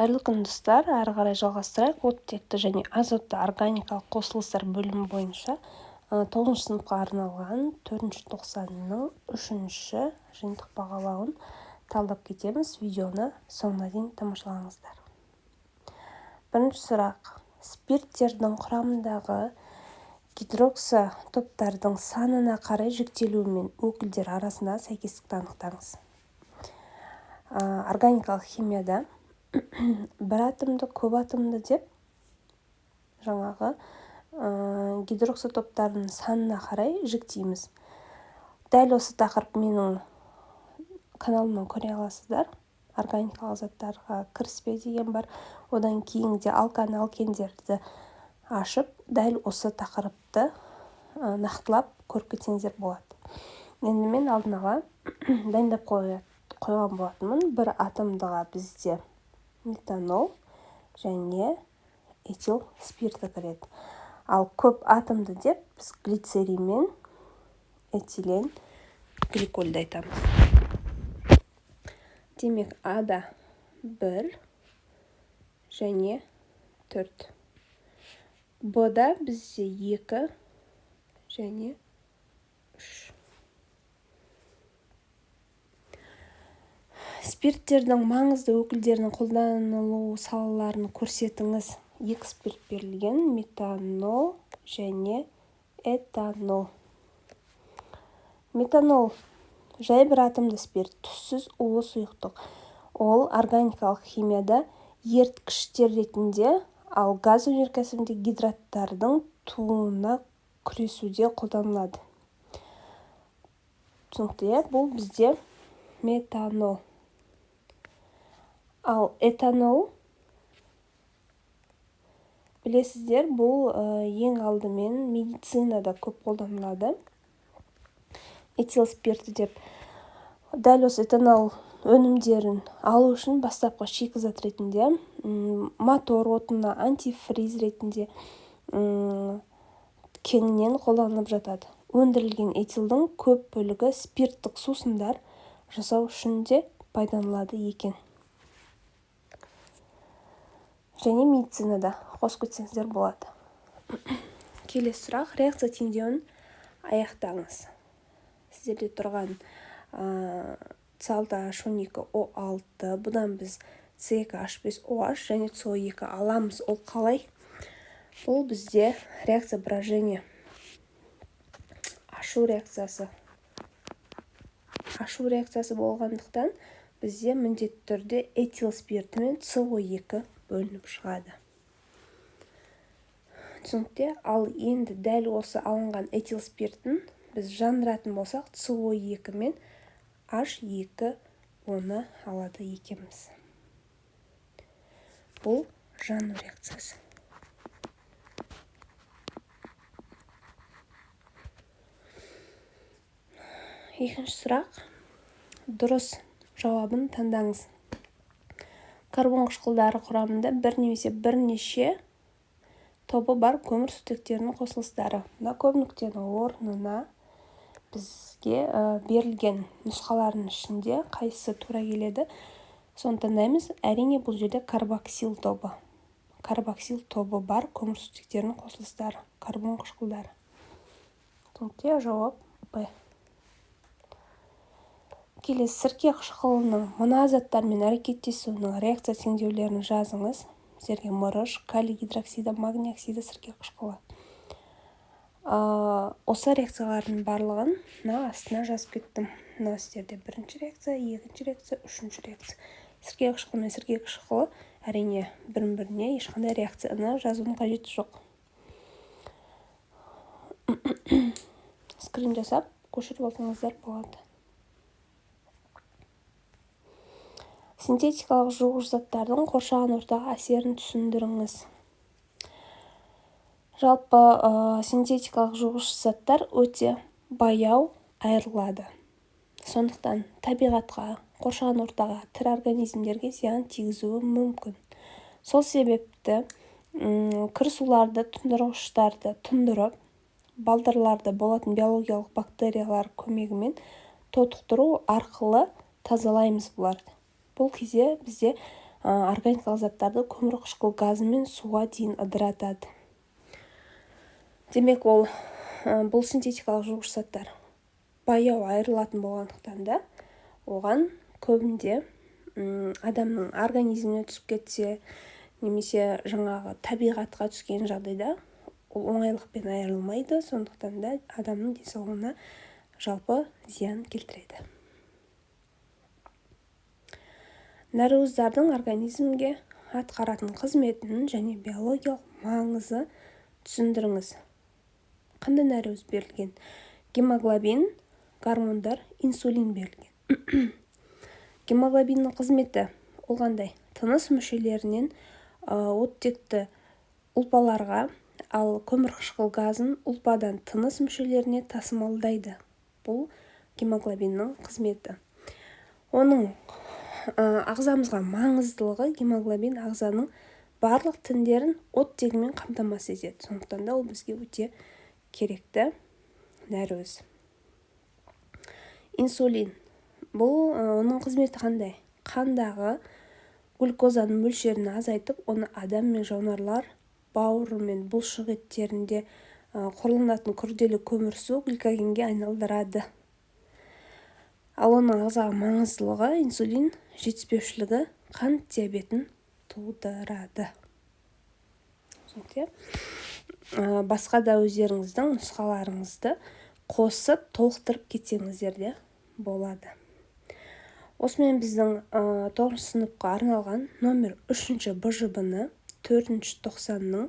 Қайырлы күн, достар! Әрі қарай жалғастырайық. Оттекті және азотты органикалық қосылыстар бөлімі бойынша тоғызыншы сыныпқа арналған төртінші тоқсанның үшінші жиынтық бағалауын талдап кетеміз. Видеоны соңына дейін тамашалаңыздар. Бірінші сұрақ. Спирттердің құрамындағы гидроксотоптардың санына қарай жіктелуі мен өкілдері арасындағы сәйкестікті анықтаңыз. Органикалық химияда бір атомды, көп атомды деп жаңағы гидроксотоптардың санына қарай жіктейміз. Дәл осы тақырып менің каналымнан көре аласыздар. Органикалық заттарға кіріспе деген бар. Одан кейінгі алкан, алкендерді ашып, дәл осы тақырыпты нақтылап көріп кетсеңіздер болады. Енді мен алдын ала дайындап қойған болатынмын. Бір атомдыға бізде метанол және этил спирті кіреді. Ал көп атомды деп біз глицерин мен этилен гликольді айтамыз. Демек, А-да 1 және 4. Б-да бізде 2 және 3. Спирттердің маңызды өкілдерінің қолданылу салаларын көрсетіңіз. Екі спирт берілген: метанол және этанол. Метанол жай бір атомды спирт, түссіз улы сұйықтық. Ол органикалық химияда еріткіштер ретінде, ал газ өнеркәсібінде гидраттардың тууына күресуде қолданылады. Түсінікті, иә? Бұл бізде метанол. Ал этанол, білесіздер, бұл ең алдымен медицинада көп қолданылады. Этил спирті деп дәл осы этанол өнімдерін алу үшін бастапқы шикізат ретінде, мотор отына, антифриз ретінде кеңінен қолданылып жатады. Өндірілген этилдің көп бөлігі спирттік сусындар жасау үшін де пайдаланылады екен. Және медицинада қосып кетсеңіздер болады. Келесі сұрақ. Реакция теңдеуін аяқтаңыз. Сіздерде тұрған С алты H он екі О алты, бұдан біз С екі H бес О H және С О екі аламыз. Ол қалай? Бұл бізде реакция брожения. Ашу реакциясы. Ашу реакциясы болғандықтан бізде міндетті түрде этил спирті мен С О екі бөлініп шығады. Түсінікті? Ал енді дәл осы алынған этил спиртін біз жандыратын болсақ, С О екі мен H екі оны алады екенбіз. Бұл жану реакциясы. Екінші сұрақ. Дұрыс жауабын таңдаңыз. Карбон қышқылдары құрамында бір немесе бірнеше тобы бар көмір сутектерінің қосылыстары. Мына көп нүктенің орнына бізге берілген нұсқалардың ішінде қайсысы тура келеді, соны таңдаймыз. Әрине, бұл жерде карбоксил тобы. Карбоксил тобы бар көмір сутектерінің қосылыстары, карбон қышқылдары. Түсінікті, жауап Б. Келесі, сірке қышқылының мына заттармен әрекеттесуінің реакция теңдеулерін жазыңыз. Сіздерге мырыш, калий гидроксиді, магний оксиді, сірке қышқылы. Осы реакциялардың барлығын мына астына жазып кеттім. Мына сіздерде бірінші реакция, екінші реакция, үшінші реакция. Сірке қышқылы мен сірке қышқылы әрине бір-біріне ешқандай реакцияны жазудың қажеті жоқ. Скрин жасап көшіріп алсаңыздар болады. Синтетикалық жуғыш заттардың қоршаған ортаға әсерін түсіндіріңіз. Жалпы, синтетикалық жуғыш заттар өте баяу айырылады. Сондықтан табиғатқа, қоршаған ортаға, тірі организмдерге зиян тигізуі мүмкін. Сол себепті, кір суларды, тұндырғыштарды тұндырып, балдырларда болатын биологиялық бактериялар көмегімен тотықтыру арқылы тазалаймыз бұларды. Бұл кезде бізде Органикалық заттарды көмірқышқыл газы мен суға дейін ыдыратады. Демек, ол бұл синтетикалық жуғыш заттар баяу айырылатын болғандықтан да, оған көбінде адамның организміне түсіп кетсе немесе жаңағы табиғатқа түскен жағдайда, ол оңайлықпен айырылмайды, сондықтан да адамның денсаулығына жалпы зиян келтіреді. Нәруыздардың организмге атқаратын қызметін және биологиялық маңызы түсіндіріңіз. Қандай нәруыз берілген? Гемоглобин, гормондар, инсулин берілген. Гемоглобиннің қызметі ол қандай? Тыныс мүшелерінен оттекті ұлпаларға, ал көмірқышқыл газын ұлпадан тыныс мүшелеріне тасымалдайды. Бұл гемоглобиннің қызметі. Оның ағзамызға маңыздылығы: гемоглобин ағзаның барлық тіндерін оттегімен қамтамасыз етеді, сондықтан да ол бізге өте керекті нәруыз. Инсулин, бұл оның қызметі қандай? Қандағы глюкозаның мөлшерін азайтып, оны адам мен жануарлар бауыры мен бұлшық еттерінде қорланатын күрделі көмірсу гликогенге айналдырады. Ал оның ағзаға маңыздылығы: инсулин жетіспеушілігі қант диабетін тудырады. Түсінікті, иә? Басқа да өздеріңіздің нұсқаларыңызды қосып, толықтырып кетсеңіздер де болады. Осымен біздің тоғызыншы сыныпқа арналған номер үшінші БЖБ-ны төртінші тоқсанның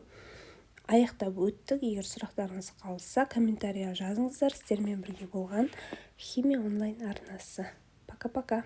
аяқтап өттік. Егер сұрақтарыңыз қалса, комментарийға жазыңыздар. Сіздермен бірге болған «Химия онлайн» арнасы. Пока, пока.